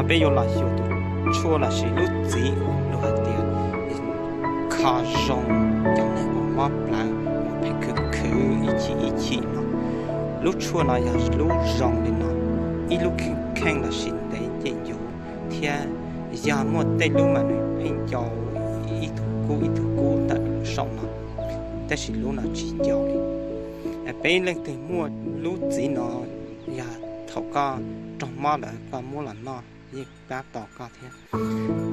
Peb yuav los xyuas tus tshuaj los sis lub txiv uas lus hais tias kho zoo cov neeg uas mob plawv uas pheej khwv khwv ib chim ib chim no. Lub tshuaj no yog lub zoo li no, ib lub kheej los sis ntev ncej ncuv, thiab yog muaj tej lub mas nws pheej ncaus ib tug kub ib tug kub ntawm saum no, tab sis lub no tsis ncaus li. Peb leej twg muaj lub txiv no, yog thaum koj raug mob lawm koj muab los noj yeej pab tau koj thiab.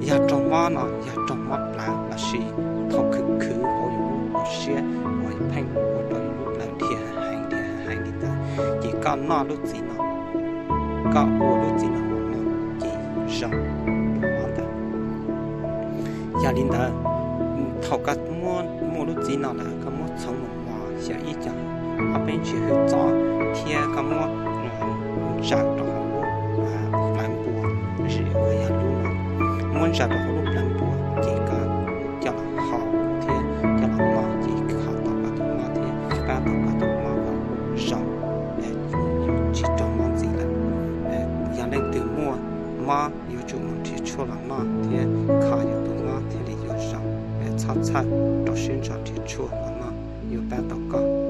Yog raug mob no yog raug mob plawv los sis thaum khwv khwv hauv yus lub hauv siab uas pheej ua rau yus lub plawv dhia heev dhia heev li ntawd, ces koj noj lub txiv no, koj ua lub txiv no mus noj ces zoo mob ntawd. Yog li ntawd, thaum koj muaj lub txiv no lawm koj muab txhoov mus mos xyaw ib co ob peb ntsiav hwj txob thiab koj muab ntsaws rau hauv lub plawv npua, tab sis uas yog lub no, muab ntsaws rau hauv lub plawv npua ces koj coj los haus thiab coj los noj ces kho tau koj tus mob thiab pab tau koj tus mob kom zoo, tsis raug mob ntxiv lawm. Yog leej twg muaj mob yuav tsum mus nrhiav tshuaj los noj thiab kho yus tus mob thiaj li yuav zoo. Txhob txhawj, rau siab ntso nrhiav tshuaj los noj yuav pab tau koj.